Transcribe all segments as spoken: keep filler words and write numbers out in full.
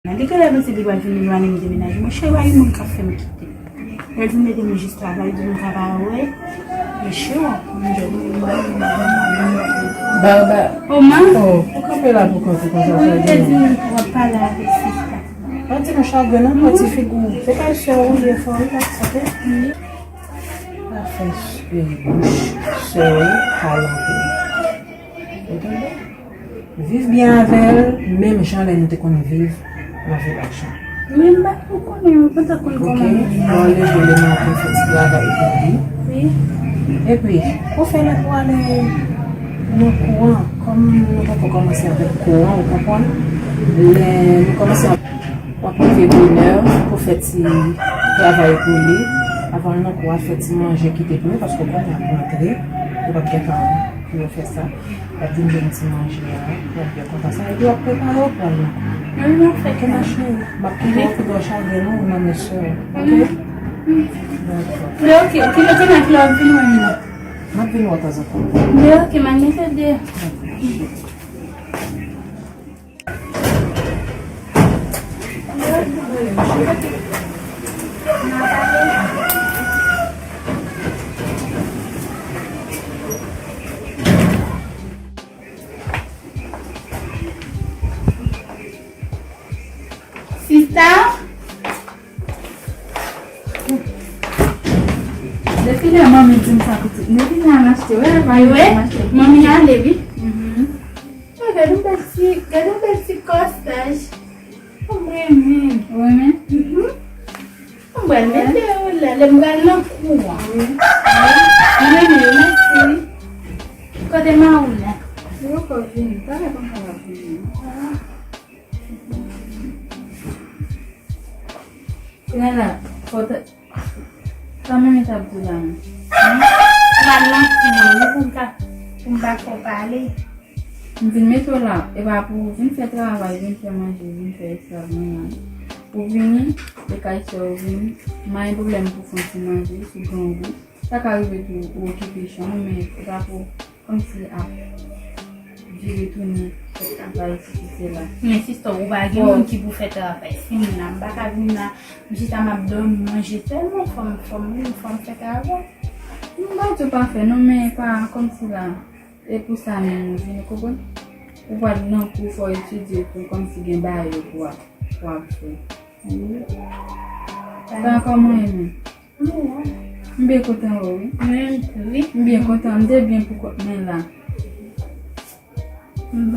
Nan li genlè vin se li pral vin elwanye m de mennaj mwen. Cheri, pa gen moun k ap fè m kite. Lè l vin mete m jis travay, di m ka pa wè. Mesye, w ap manje mwen. Baba. Oma? Oh, ou kanpe la pou kont ou konsa, chagren. Ou te di m w ap pale avèk sista. Pa di nou chagren non, pran ti figi w. Se pa sè w ou ye, fò w rilaks, oke? Pa fè bouch sè w pale anpil. Ou tande? Viv byen avè l, menm jan lè nou te konn viv nan vilaj lan. Men m pa t ko konnen, mwen pa t konn kòman. Ok, lè w leve le maten, fè ti travay pou li. Wi. Epi, ou fè lè pou ale nan kou an, kòm nou poko kòmanse avèk kou an, ou konprann? Lè nou kòmanse, w ap leve bonè pou fè ti travay pou li. Avan l nan kou a, fè ti manje kite pou li, paske w konnen ap rantre, ou p ap gen tan pou yo fè sa. W ap vin jwenn ti manje a, w ap byen kontan sa, epi w ap prepare w pou al nan kou. Mwen, mwen fè ke mache. M ap kenbe w pou dò chagren non, ou nan men sè w, oke? Dakò. Men oke, kilè konnen kilè w ap vin wè m nan? M ap vin wè w tanzantan. Men oke, m al mete deyò. Sista? Depi lè manmi di m sa pitit, depi lè al achte, wè, pa gen manmi ale, wi. Mhm. Oh, gade yon bèl ti, gade yon bèl ti kòsèt. Mwen renmen. Ou renmen? Mhm. Mwen pral mete yo la, lè m pral nan kou an. Wi. Mwen renmen, mèsi. Kote Maoula? Li poko vini, talè konsa l ap vini. Kounye a la, fò w te, sa menm li t ap di la menm. Mwen pral nan kou an, wi, pou m ka, pou m pa fè w pale. M vin mete w la, e pa pou w vin fè travay, vin fè manje, vin fè esklav, non, non. Ou vini, e kay sè w vini, m pa gen pwoblèm pou w fè yon ti manje, sou grangou. Sa ka rive tou, ou okipe chanm ou, men e pa pou w kòmsi ap vire tounen, fè travay, sesi, sela. Men sista, ou pa gen moun ki pou fè travay. Si m la, m pa ka vin la, m chita, m ap dòmi, manje sèlman, fò m, fò m, fò m fè travay. M pa di w pa fè, non, men e pa kòmsi la. E pou sa menm ou vin, ou konprann? Ou pral nan kou, fò w etidye tou, kòmsi gen bagay yo pou w ap, pou w ap fè. Wi. Sa kòman ye menm? M byen kontan wè w, wi. Mwen menm tou, wi. M byen kontan, m te byen pou kont mwen la. Men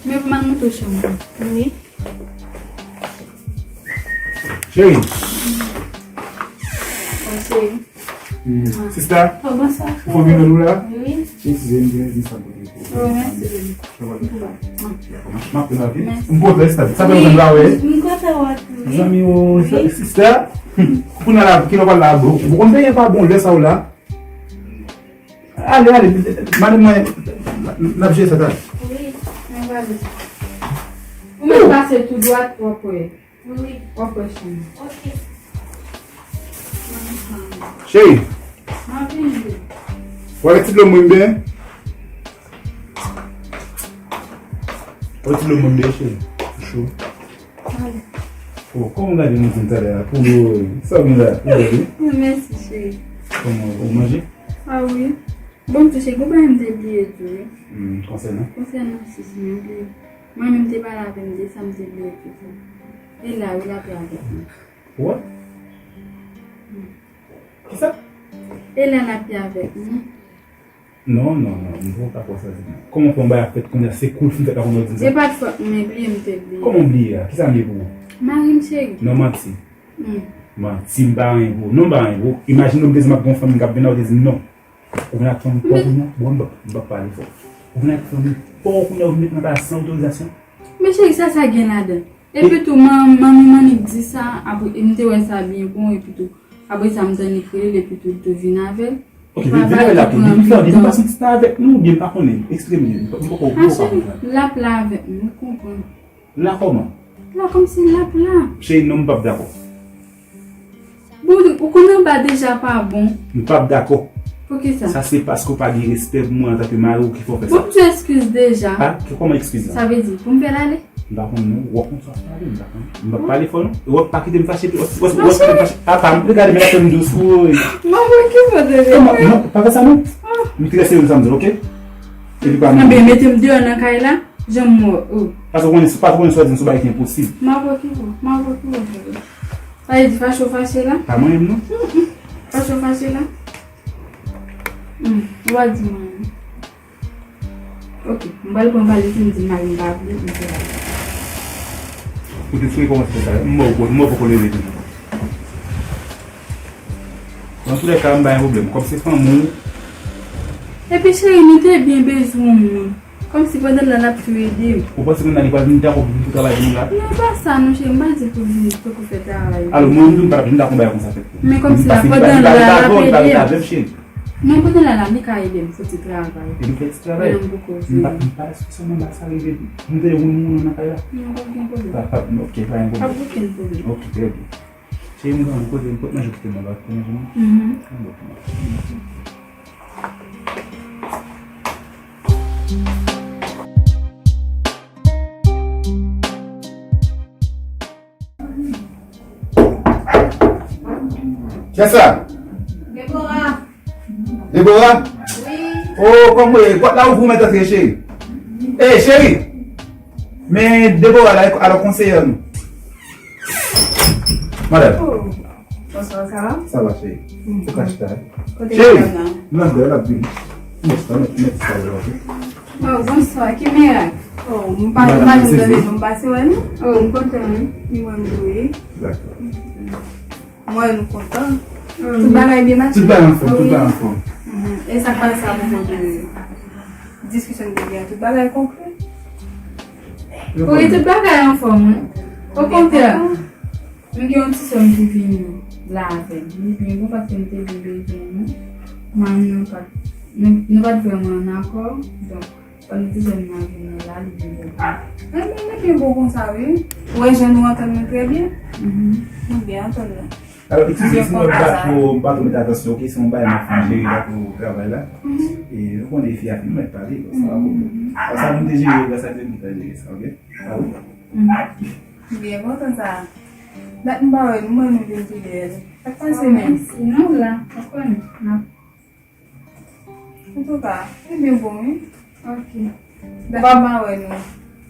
pou m al monte w chanm ou. Wi. Cheri. Wi, cheri. Hmm. Sista? Oh, bonswa, frè. Ou fanmi nan nou la? Wi. Eskize m, gen, gen sa m pote pou ou. Oh, mèsi, baby. Sa va? M ap nan vi. Mèsi. M kontan, sista. Sa fè lontan m pa wè. M kontan wè w tou, wi. Zanmi, oh, sista. Hmm. Kounye a la, kilè w pral la, bro? Ou konn peyi pa bon, lè sa w la. Ale, ale, madanm mwen, n ap jere sa, talè. Wi, mwen pral. Ou menm pase tou dwat, w ap wè. Wi, wi. W ap wè chanm. Ok. Cheri. M ap vini. W ap ti dlo mwen byen? W ap ti dlo mwen byen, cheri? Cho. Cho. Oh, kòman w gade nou di m talè a? Pou yo, sa w gen la? Ou gade? Mèsi, cheri. Kòman, ou manje? Ah wi. Bon, touche, gon bagay m te bliye tou, wi. Hmm, konsènan? Konsènan sisi, m bliye. Mwen menm te pale avè m de sa, m te bliye tou sa. E la, wi, l ap la avèk mwen. What? Hmm. Kisa? E la, l ap la avèk mwen. Non, non, non, m poko ka kwè sa di m. Kòman fè yon bagay ap fèt kounye a, se kou l fin fèt la kounye a w di m sa? Se pa t fòt mwen, bliye m te bliye. Kòman w bliye a? Kisa m ye pou ou? Mari m, cheri. Non, manti. Hmm. Manti, m pa anyen pou ou. Non, m pa anyen pou ou. Imajine w m te di m ap gen yon fanmi k ap vin la, ou te di m non. Ou vin ak fanmi pa w kounye a? Bon, m p ap, m p ap pale fò. Ou vin ak fanmi pa w kounye a, ou vin met nan bagay san otorizasyon? Men cheri, sa sa gen ladan? Epi tou, man-, manmi Manik di sa, apre, e m te wè sa byen bon, epi tou, apre sa, m tande krele l, epi tou, l tou vin avè l. Ok, vin, vin avè l la, vin, vin, vin, vin pase yon ti tan avèk nou, oubyen m pa konnen, eksplike m, m poko, m poko konprann. L ap la avèk nou, ou konprann. La kòman? La kòmsi l ap la. Cheri, non, m p ap dakò. Bon, ou konn anba deja pa bon. M p ap dakò. Poukisa? Sa se paske w pa gen respè pou mwen antanke mari w ki fè w fè sa. Bon, m di eskiz deja. Pa, kòman eskiz la? Sa vle di, pou m fè l ale? M pa konn non, w ap konn sa w ap pale, m pa konn. M p ap pale fò non. E w ap pa kite m fache, w ap, w ap, w ap kite m fache. Apa, m regade men la fè m dous, woy. M ap okipe w tande. Kòman, non, pa fè sa non. M trè serye nan sa m di w, oke? Epi pa m. Anben, mete m deyò nan kay la, jan m wè w. Paske w konnen, paske w konnen sa w di m se yon bagay ki enposib. M ap okipe w, m ap okipe w tande. Sa vle di fache w fache la? Pa mwen menm non. Fache w fache la? Hmm, ou pa di mwen. Ok, m pral pran valiz m, di m ale, m pa vle, m se la. Ou te fre kòmanse fè sa, m wè w poko, m wè w poko leve toujou. Nan toulèka, m pa gen pwoblèm. Kòm se fanmi w. Epi cheri, nou te byen bezwen w. Kòmsi pandan l la, l ap tou ede m. Ou panse moun nan li pral vin dakò pou vin pou travay pou nou la? Non, pa sa non, cheri, m pa di pou vin poko fè travay. Alò, mwen menm tou, m pa t ap janm dakò bagay konsa fèt pou mwen. Men kòmsi la, pandan l la, l ap ede m. Men pandan l la, li ka ede m fè ti travay. Ede m fè ti travay? Lè m poko jwenn. M pa, m pa espesyaman ba sa rive. M te wè moun nan kay la. Non, pa gen pwoblèm. Pa, pa, ok, pa gen pwoblèm. Pa gen okenn pwoblèm. Ok, trè byen. Cheri, m gen yon kote, m pot manje pou te mwen, ba, pou manje mwen. Mhm. Bon, bon. Kiyès sa? Deborah. Deborah? Wi. Oh, kòman w ye? Pòt la ouvri, w mèt antre, cheri. Ey, cheri! Men Deborah la, alò konseye nou. Madam. Oh. Bonswa, sa va? Sa va, cheri. Mhm. Ou ka chita, wi. Kote cheri, madanm nan? Nan dèyè, l ap vini. Bonswa, mèt, mèt sa yo, ok? Oh, bonswa, ki mirak? Oh, m pa, m pa janm tande nou, m pase wè nou. Oh, m kontan, wi. Ni mwen m tou, wi. Dakò. M wè nou kontan. Oh, tout bagay byen mache? Tout bagay anfòm, tout bagay anfòm. Mhm. E sa k pase a pwopo de diskisyon n te gen an, tout bagay konkli? Wi, tout bagay anfòm, wi. Okontrè, m gen yon ti sè m ki vini la avè m. Li byen bon paske m te vin bezwen nou. Manman nou pa t, nou, nou pa t vrèman an akò. Donk, pandan ti sè m nan vini la, li byen bon. Enben, li byen bon konsa, wi. Ou wè jan nou antann nou trè byen? Mhm. Nou byen antann nou. Alò, eskize si mwen pa twò, m pa twò mete atansyon, ok? Se yon bagay m ap fin jere la pou travay la. Mhm. E nou konnen fi a fin mèt pale, donk sa pa pwoblèm. Sa nou te jere, sa te nou te jere sa, ok? Ah wi. Mhm. Byen kontan sa. Dat m pa wè nou, mwen nou vin pi bèl. Sa k pase menm? Mèsi, nou la, ou konnen, n ap Antouka, li byen bon, wi. Ok. Ou pa mal wè nou.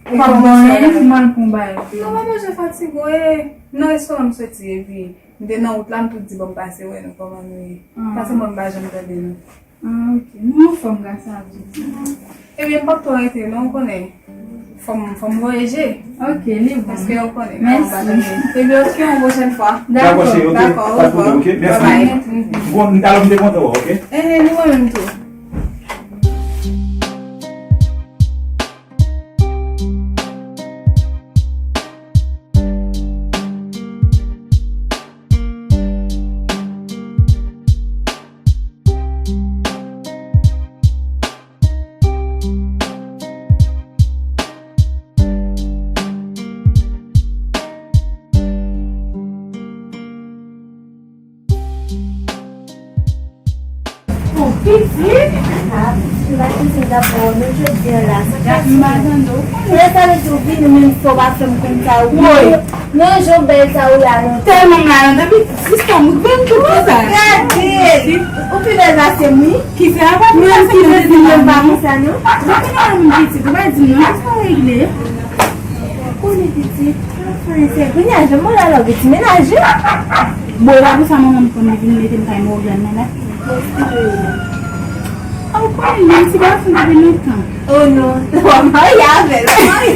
Ou pa bon, non, li mal pou yon bagay. Non, pa bezwen fatige w, e nan restoran m soti, epi m te nan wout la, m tou di, "Bon, m pase wè nou, kòman nou ye?" Ah. Paske mwen, m pa janm tande nou. Ah, ok. Nou anfòm, gras a Dye. Ebyen, m p ap twò rete, non, ou konnen. Fò m, fò m voyaje. Ok, li bon. Paske ou konnen, mèsi. Epi, ok, yon pwochèn fwa. Dakò, cheri, ok. Dakò, pa de pwoblèm, ok. Mèsi. Bye bye. Bon, alò, m te kontan wè w, ok? Eh, eh, nou menm tou. Bon, pitit. Ah, pitit, m pa santi m t ap wè w menm jodi a la. Sa k pase? M pa tande w. Lè sa vle di w vini menm fò w pa fè m konn sa ou ye. Woy. Non, jan w bèl sa ou ye a lontan. Tèlman m la lontan, pitit, sista m, ou grann tout konsa. Gade! Ou pi bèl pase m, wi. Kisa a pa pi pase m, pitit, menm pa konsa, non. Ou konnen moun pitit, ou pa di m non, kisa w regle? Ou konnen pitit, anfen, se kounye a, jan m wè la, la, ou gen ti mennaj, wi. Bon, e pa pou sa manman m konn li vin mete m kay Morgan nan la. A, ou konnen, li yon ti gason depi lontan. Oh non, w ap marye avè l, w ap marye.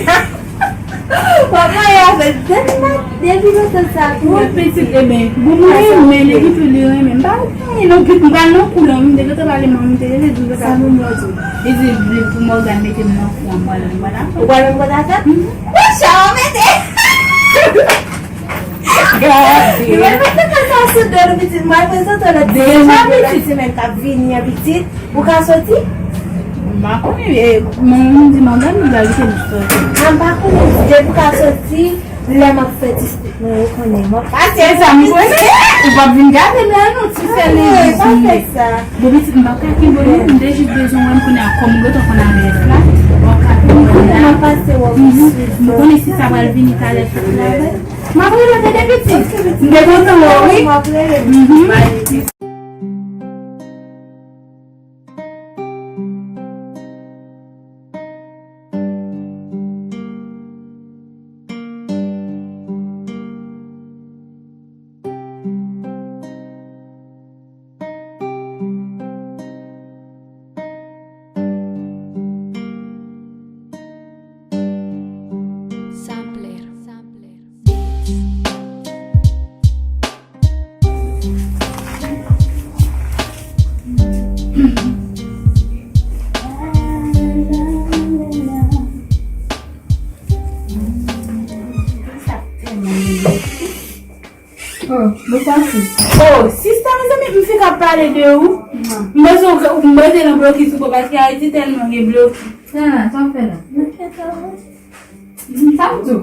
W ap marye avè l depi, depi lontan sa. Wi, pitit, ebyen, bon, mwen renmen li, li tou li renmen m. M pa konn li non, pitit, m pral nan kou la, m te gentan pale manman m, m te gentan di l sa. Sa moun yo di? Li di li pou Morgan mete m nan kou an, m pral, m pral. Ou pral nan kou ta fèt? Mhm. Pochè, w mete. Gade. Li mèt mete kaka sou do nou, pitit. Mwen prezante lòt deja, pitit, semèn k ap vini an, pitit. Ou ka soti? M pa konnen, e, mwen, m di manman m, m pral kite m soti. A, m pa konnen, depi w ka soti, lè m ap fè ti stik mwen, ou konnen, m ap pase sa, m konnen. Ou p ap vin gade m la, non, ti sè legliz ou ye. Bon, pitit, m p ap ka kenbe w non, m te jis bezwen wè m kounye a, kòm ou gentan konn adrès la, w ap ka fè mwen M ap pase wè w. M konnen sista pral vini talè pou travay. M ap rele w tande pitit. M te kontan wè w, wi. M ap rele. Mhm. Sampler. Oh, bonswa, sis. Oh, sista, mezanmi, m fenk ap pale de ou. M panse w, m panse nan blokis ou, paske Ayiti tèlman gen blokis. Sa la, sa w fè la? Sa m di w?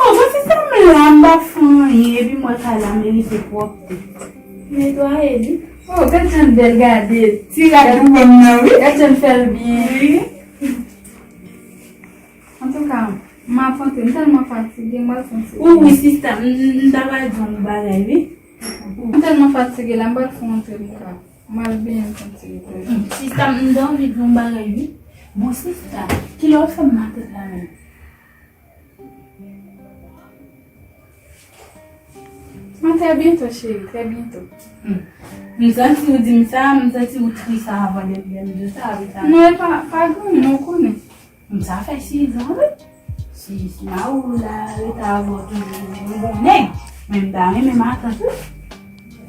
Oh, bon, sista, m la, m pa fè anyen, epi m wè kay la merite pwòpte. Netwaye li. Oh, gad jan l bèl, gade. Ti rad ou ban m nan, wi. Gad jan l fè l byen. Wi. Antouka, m ap antre, m tèlman fatige, m pral fè yon ti. Wi, wi, sista, m, m, m ta pral di w yon bagay, wi. M tèlman fatige la, m pral fè yon antre m ka. M al benyen m fè yon ti repoze. Hmm, sista, m, m te anvi di w yon bagay, wi. Bon, sista, kilè w fè m matant la menm? Mwen, trè byento, cheri, trè byento. Hmm. M santi w di m sa, m santi w tris avan lè, lè m di w sa, wi, sa. Non, e pa, pa granmoun, ou konnen. M sa fè sizan, wi. Si, si mari w la rete avè w toujou, yon bon nèg. Men m ta renmen matant, wi.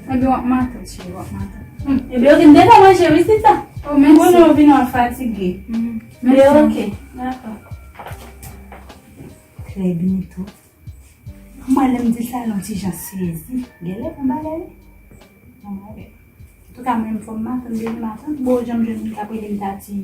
Ebyen, w ap matant, cheri, w ap matant. Hmm. Ebyen, ok, m deja manje, wi, sista. Oh, mèsi. Konnen w vin an fatige. Hmm. Ebyen, mèsi. Ok, dakò. Trè byento. Mwen, lè m di sa, yon ti jan sezi. Genlè yon bagay. Yon bagay. Antouka, mwen, fò m matant, depi matant, bon, jan m jwenn moun k ap rele m Tati.